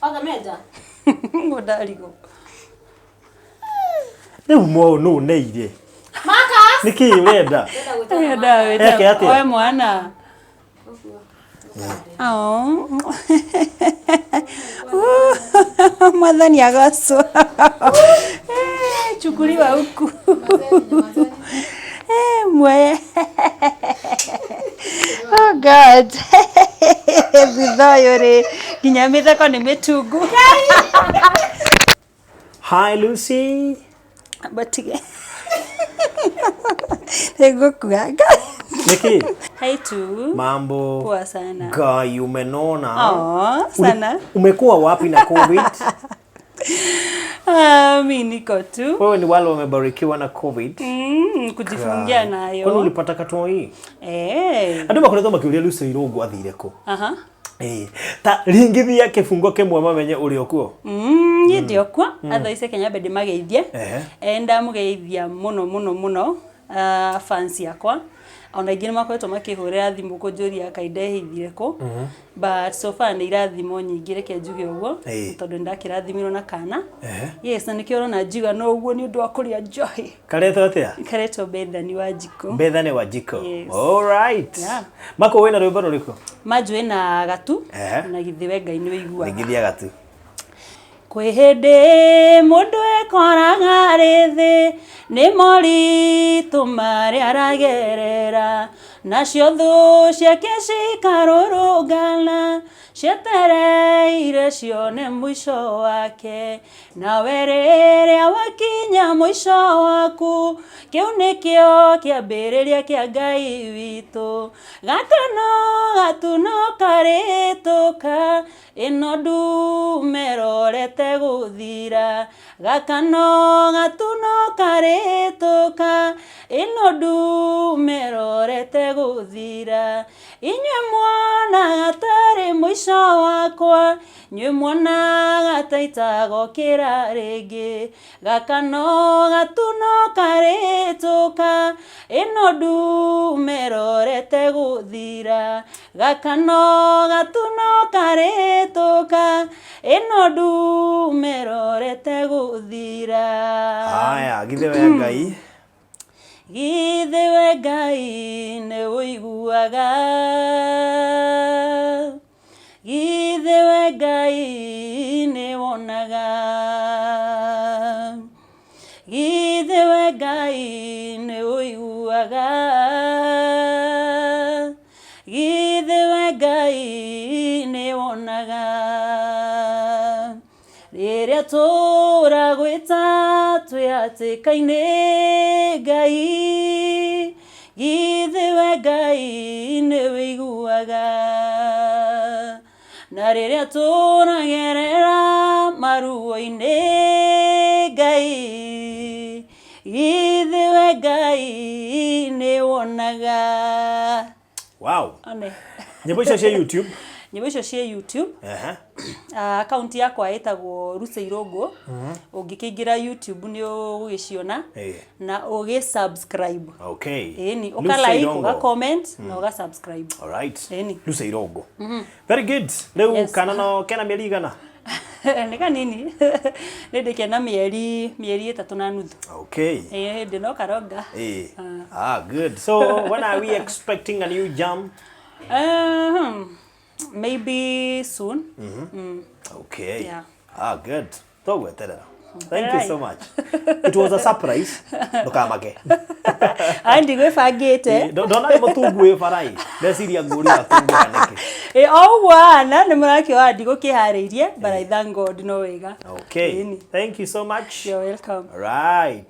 Othe menja. Ngũndarigwo. Rĩu mo nũ neire. Marcus. Nĩ kĩĩ ũrenda? Ndĩrenda gwĩtana Marcus. Eke atĩa? Oe mwana. Oh. Mwathani agocwo. Eh, Chukuliwa huku. Eh, mwe. Oh God. Thutha ũyũ rĩ, nginya mĩtheko nĩ mĩtungu. Hi Lucy. Batige. Nĩngũkua. Nĩkĩ? Hi tu. Mambo. Poa sana. Guy, umenona. Oh, sana. Umekuwa wapi na COVID? Ah, mi niko tu. Wewe ni wale wamebarikiwa na COVID. Kujifungia Kwani nayo. ulipata katoi? Eh. Andũ makoretwo makĩũria Lucy Irũngũ athire kũ? Aha. Eh, ta ringithia kĩbungo kĩmwe mamenye ũrĩ o kuo. Niĩ ndĩ o kuo. Otherwise Kenya nyambe ndĩmageithie. Ehe. Eh, ndamũgeithia mũno mũno mũno fans yakwa. Ona aingĩ nĩ makoretwo makĩhũrĩra thimũ kũnjũria kaĩ ndehithire kũ. But so far nĩ irathimo nyingĩ, reke njuge ũguo. Tondũ nĩ ndakĩrathimirwo na kana. Yes, na nĩkĩo ũrona njiga no ũguo nĩ ũndũ wa kũrĩa njohi. Karetwo atĩa? Karetwo Bethany Wanjikũ. Bethany Wanjikũ. Yes. All right. Yeah. Mako wĩna rwĩmbo rũrĩkũ? Manjũĩ na gatu. Ehe. Na githĩ we Ngai nĩ ũiguaga. Ringithia gatu. Kwĩ hĩndĩ mũndũ ekoraga arĩ thĩ nĩ moritũ marĩa aragerera, nacio thũ ciake cikarũrũngana cietereire cione mũico wake. Nawe rĩrĩa wakinya mũico waku, kĩu nĩkĩo kĩambĩrĩria kĩa Ngai witũ. Gaka no gatu no karĩtũka, ĩno ndume ĩrorete gũthira. Gaka no gatu no karĩtũka, ĩno ndume ĩrorete gũthira. Inyuĩ muonaga tarĩ mũico wakwa, inyuĩ muonaga ta itagokĩra rĩngĩ. Gaka no gatu no karĩtũka, ĩno ndume ĩrorete gũthira. Gaka no gatu no karĩtũka, ĩno ndume ĩrorete gũthira. Haya, githĩ we Ngai. Githĩ we Ngai nĩ ũiguaga. Githĩ we Ngai nĩ wonaga. Githĩ we Ngai nĩ ũiguaga. Githĩ we Ngai nĩ wonaga. Rĩrĩa tũragwĩta twĩ hatĩka-inĩ Ngai, githĩ we Ngai nĩ ũiguaga. Na rĩrĩa tũragerera maruo-inĩ Ngai, githĩ we Ngai nĩ wonaga. Wow. One. Nyĩmbo icio cia YouTube. Nyĩmbo icio ciĩ YouTube. Ehe. Akaunti yakwa ĩtagwo Lucy Irũngũ. Ũngĩkĩingĩra YouTube nĩ ũgũgĩciona na ũgĩ subscribe. Okay. Ĩni, Lucy ũka like, Irũngũ. ũga comment na ũga subscribe. All right. Ĩni. Lucy Irũngũ. Very good. Rĩu kana no kena mĩeri igana? Nĩ kanini. Nĩ ndĩ kena mĩeri 3 na nuthu. Okay. Ĩĩ, hĩndĩ no karonga. Ah, good. So when are we expecting a new jam? Maybe soon. Okay. Yeah. Ah, good. Tũgweterera. Thank you so much. It was a surprise. Ndũkamake. Ai, ndigwĩbangĩte. Ndona wĩ mũtungu wĩ barai. Ndeciria ngũria atunguha nĩkĩ. Ĩ, o ũguo ana nĩ mũrakĩoa ndigũkĩharĩirie, but I thank God no wega. Okay. Ĩni. Thank you so much. You're welcome. All right.